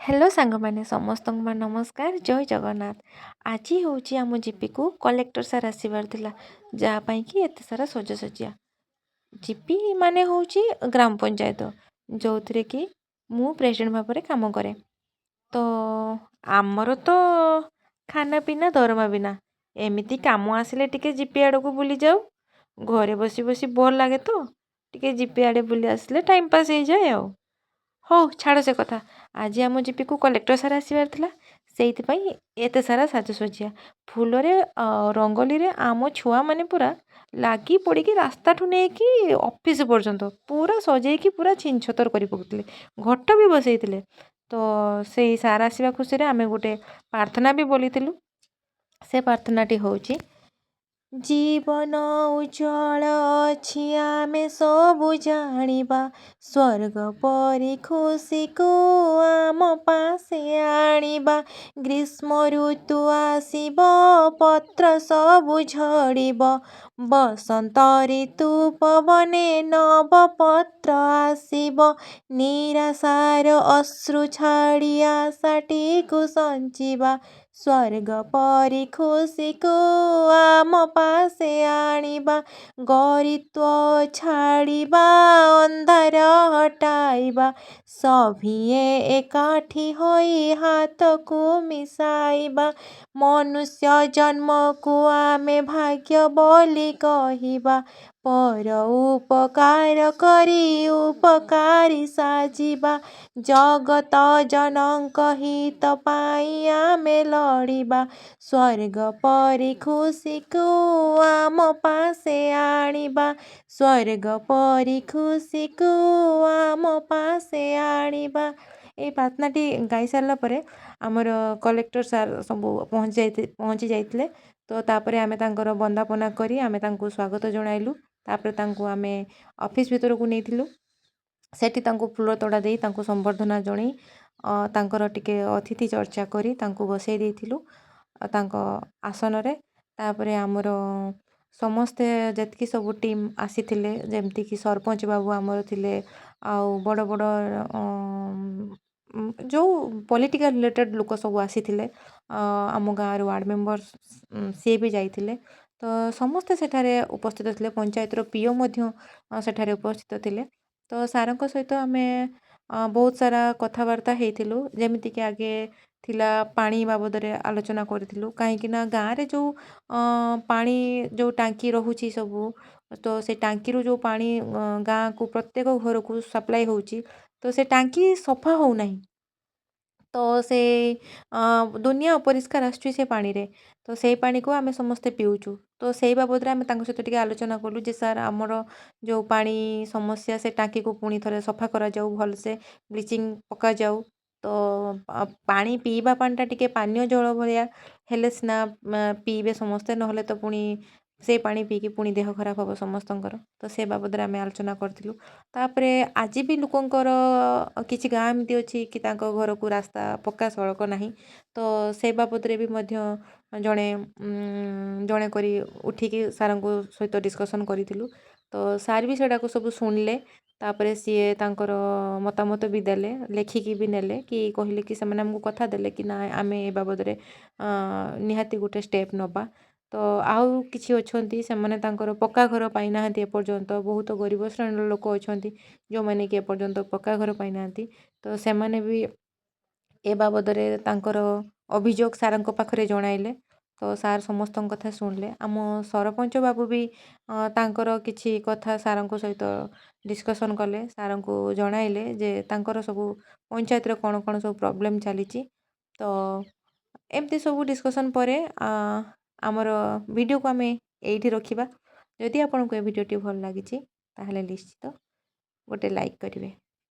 Hello ସାଙ୍ଗମାନେ, ସମସ୍ତଙ୍କୁ ମୋର ନମସ୍କାର, ଜୟ ଜଗନ୍ନାଥ। ଆଜି ହେଉଛି ଆମ ଜିପିକୁ କଲେକ୍ଟର ସାର୍ ଆସିବାର ଥିଲା, ଯାହା ପାଇଁକି ଏତେ ସାରା ସଜାସଜିଆ। ଜିପି ମାନେ ହେଉଛି ଗ୍ରାମ ପଞ୍ଚାୟତ, ଯେଉଁଥିରେ କି ମୁଁ ପ୍ରେସିଡ଼େଣ୍ଟ ଭାବରେ କାମ କରେ। ତ ଆମର ତ ଖାନା ପିନା ଦରମା ବିନା, ଏମିତି କାମ ଆସିଲେ ଟିକେ ଜିପି ଆଡ଼କୁ ବୁଲିଯାଉ। ଘରେ ବସି ବସି ବୋର୍ ଲାଗେ, ତ ଟିକେ ଜିପି ଆଡ଼େ ବୁଲି ଆସିଲେ ଟାଇମ୍ ପାସ୍ ହେଇଯାଏ। ଆଉ ହଉ ଛାଡ଼ ସେ କଥା। ଆଜି ଆମ ଜିପିକୁ କଲେକ୍ଟର ସାର୍ ଆସିବାର ଥିଲା, ସେଇଥିପାଇଁ ଏତେ ସାରା ସାଜସଜ୍ଜା ଫୁଲରେ, ରଙ୍ଗୋଲିରେ ଆମ ଛୁଆମାନେ ପୁରା ଲାଗି ପଡ଼ିକି ରାସ୍ତାଠୁ ନେଇକି ଅଫିସ୍ ପର୍ଯ୍ୟନ୍ତ ପୁରା ସଜେଇକି ପୁରା ଛିନଛତର କରି ପକାଉଥିଲେ। ଘଟ ବି ବସେଇଥିଲେ। ତ ସେଇ ସାର୍ ଆସିବା ଖୁସିରେ ଆମେ ଗୋଟେ ପ୍ରାର୍ଥନା ବି ବୋଲିଥିଲୁ। ସେ ପ୍ରାର୍ଥନାଟି ହେଉଛି: ଜୀବନ ଉଜ୍ଜ୍ୱଳ ଅଛି, ଆମେ ସବୁ ଜାଣିବା, ସ୍ୱର୍ଗ ପରି ଖୁସିକୁ ଆମ ପାଶେ ଆଣିବା। ଗ୍ରୀଷ୍ମ ଋତୁ ଆସିବ, ପତ୍ର ସବୁ ଝଡ଼ିବ, ବସନ୍ତ ଋତୁ ପବନେ ନବ ପତ୍ର ଆସିବ। ନିରାଶାର ଅଶ୍ରୁ ଛାଡ଼ି ଆଶାଟିକୁ ସଞ୍ଚିବା, ସ୍ୱର୍ଗ ପରି ଖୁସିକୁ ଆମ ପାଶେ ଆଣିବା। ଗରିତ୍ୱ ଛାଡ଼ିବା, ଅନ୍ଧାର ହଟାଇବା, ସଭିଏଁ ଏକାଠି ହୋଇ ହାତକୁ ମିଶାଇବା। ମନୁଷ୍ୟ ଜନ୍ମକୁ ଆମେ ଭାଗ୍ୟ ବୋଲି କହିବା, ପର ଉପକାର କରି ଉପକାରୀ ସାଜିବା। ଜଗତ ଜନଙ୍କ ହିତ ପାଇଁ ଆମେ ଲଢ଼ିବା, ସ୍ୱର୍ଗ ପରି ଖୁସିକୁ ଆମ ପାଶେ ଆଣିବା, ସ୍ୱର୍ଗ ପରି ଖୁସିକୁ ଆମ ପାଶେ ଆଣିବା। ଏଇ ପ୍ରାର୍ଥନାଟି ଗାଇ ସାରିଲା ପରେ ଆମର କଲେକ୍ଟର ସାର୍ ସବୁ ପହଞ୍ଚି ଯାଇଥିଲେ। ତ ତାପରେ ଆମେ ତାଙ୍କର ବନ୍ଦାପନା କରି ଆମେ ତାଙ୍କୁ ସ୍ୱାଗତ ଜଣାଇଲୁ। ତାପରେ ତାଙ୍କୁ ଆମେ ଅଫିସ୍ ଭିତରକୁ ନେଇଥିଲୁ। ସେଠି ତାଙ୍କୁ ଫୁଲ ତୋଡ଼ା ଦେଇ, ତାଙ୍କୁ ସମ୍ବର୍ଦ୍ଧନା ଜଣାଇ, ତାଙ୍କର ଟିକେ ଅତିଥି ଚର୍ଚ୍ଚା କରି ତାଙ୍କୁ ବସାଇ ଦେଇଥିଲୁ ତାଙ୍କ ଆସନରେ। ତାପରେ ଆମର ସମସ୍ତେ ଯେତିକି ସବୁ ଟିମ୍ ଆସିଥିଲେ, ଯେମିତିକି ସରପଞ୍ଚ ବାବୁ ଆମର ଥିଲେ, ଆଉ ବଡ଼ ବଡ଼ ଯେଉଁ ପଲିଟିକାଲ୍ ରିଲେଟେଡ଼୍ ଲୋକ ସବୁ ଆସିଥିଲେ, ଆମ ଗାଁର ୱାର୍ଡ଼ ମେମ୍ବର୍ ସିଏ ବି ଯାଇଥିଲେ। ତ ସମସ୍ତେ ସେଠାରେ ଉପସ୍ଥିତ ଥିଲେ। ପଞ୍ଚାୟତର ପି ଓ ମଧ୍ୟ ସେଠାରେ ଉପସ୍ଥିତ ଥିଲେ। ତ ସାର୍ଙ୍କ ସହିତ ଆମେ ବହୁତ ସାରା କଥାବାର୍ତ୍ତା ହେଇଥିଲୁ। ଯେମିତିକି ଆଗେ ଥିଲା ପାଣି ବାବଦରେ ଆଲୋଚନା କରିଥିଲୁ, କାହିଁକିନା ଗାଁରେ ଯେଉଁ ପାଣି ଯେଉଁ ଟାଙ୍କି ରହୁଛି ସବୁ, ତ ସେ ଟାଙ୍କିରୁ ଯେଉଁ ପାଣି ଗାଁକୁ ପ୍ରତ୍ୟେକ ଘରକୁ ସପ୍ଲାଏ ହେଉଛି, ତ ସେ ଟାଙ୍କି ସଫା ହେଉନାହିଁ। ତ ସେ ଦୁନିଆ ଅପରିଷ୍କାର ଆସୁଛି ସେ ପାଣିରେ। ତ ସେଇ ପାଣିକୁ ଆମେ ସମସ୍ତେ ପିଉଛୁ। ତ ସେଇ ବାବଦରେ ଆମେ ତାଙ୍କ ସହିତ ଟିକେ ଆଲୋଚନା କଲୁ ଯେ ସାର୍, ଆମର ଯେଉଁ ପାଣି ସମସ୍ୟା, ସେ ଟାଙ୍କିକୁ ପୁଣି ଥରେ ସଫା କରାଯାଉ, ଭଲସେ ବ୍ଲିଚିଂ ପକାଯାଉ। ତ ପାଣି ପିଇବା ପାଣିଟା ଟିକେ ପାନୀୟ ଜଳ ଭଳିଆ ହେଲେ ସିନା ପିଇବେ ସମସ୍ତେ, ନହେଲେ ତ ପୁଣି ସେଇ ପାଣି ପିଇକି ପୁଣି ଦେହ ଖରାପ ହେବ ସମସ୍ତଙ୍କର। ତ ସେ ବାବଦରେ ଆମେ ଆଲୋଚନା କରିଥିଲୁ। ତାପରେ ଆଜି ବି ଲୋକଙ୍କର କିଛି ଗାଁ ଏମିତି ଅଛି କି ତାଙ୍କ ଘରକୁ ରାସ୍ତା, ପକ୍କା ସଡ଼କ ନାହିଁ। ତ ସେ ବାବଦରେ ବି ମଧ୍ୟ ଜଣେ ଜଣେ କରି ଉଠିକି ସାର୍ଙ୍କ ସହିତ ଡିସ୍କସନ୍ କରିଥିଲୁ। ତ ସାର୍ ବି ସେଇଟାକୁ ସବୁ ଶୁଣିଲେ। ତାପରେ ସିଏ ତାଙ୍କର ମତାମତ ବି ଦେଲେ, ଲେଖିକି ବି ନେଲେ କି କହିଲେ କି ସେମାନେ ଆମକୁ କଥା ଦେଲେ କି ନା, ଆମେ ଏ ବାବଦରେ ନିହାତି ଗୋଟେ ଷ୍ଟେପ୍ ନେବା। ତ ଆଉ କିଛି ଅଛନ୍ତି, ସେମାନେ ତାଙ୍କର ପକ୍କା ଘର ପାଇନାହାନ୍ତି ଏପର୍ଯ୍ୟନ୍ତ। ବହୁତ ଗରିବ ଶ୍ରେଣୀର ଲୋକ ଅଛନ୍ତି, ଯେଉଁମାନେ କି ଏପର୍ଯ୍ୟନ୍ତ ପକ୍କା ଘର ପାଇନାହାନ୍ତି। ତ ସେମାନେ ବି ଏ ବାବଦରେ ତାଙ୍କର ଅଭିଯୋଗ ସାର୍ଙ୍କ ପାଖରେ ଜଣାଇଲେ। ତ ସାର୍ ସମସ୍ତଙ୍କ କଥା ଶୁଣିଲେ। ଆମ ସରପଞ୍ଚ ବାବୁ ବି ତାଙ୍କର କିଛି କଥା ସାର୍ଙ୍କ ସହିତ ଡିସ୍କସନ୍ କଲେ, ସାର୍ଙ୍କୁ ଜଣାଇଲେ ଯେ ତାଙ୍କର ସବୁ ପଞ୍ଚାୟତରେ କ'ଣ କ'ଣ ସବୁ ପ୍ରୋବ୍ଲେମ୍ ଚାଲିଛି। ତ ଏମିତି ସବୁ ଡିସ୍କସନ୍ ପରେ ଆମର ଭିଡ଼ିଓକୁ ଆମେ ଏଇଠି ରଖିବା। ଯଦି ଆପଣଙ୍କୁ ଏ ଭିଡ଼ିଓଟି ଭଲ ଲାଗିଛି, ତାହେଲେ ନିଶ୍ଚିତ ଗୋଟେ ଲାଇକ୍ କରିବେ।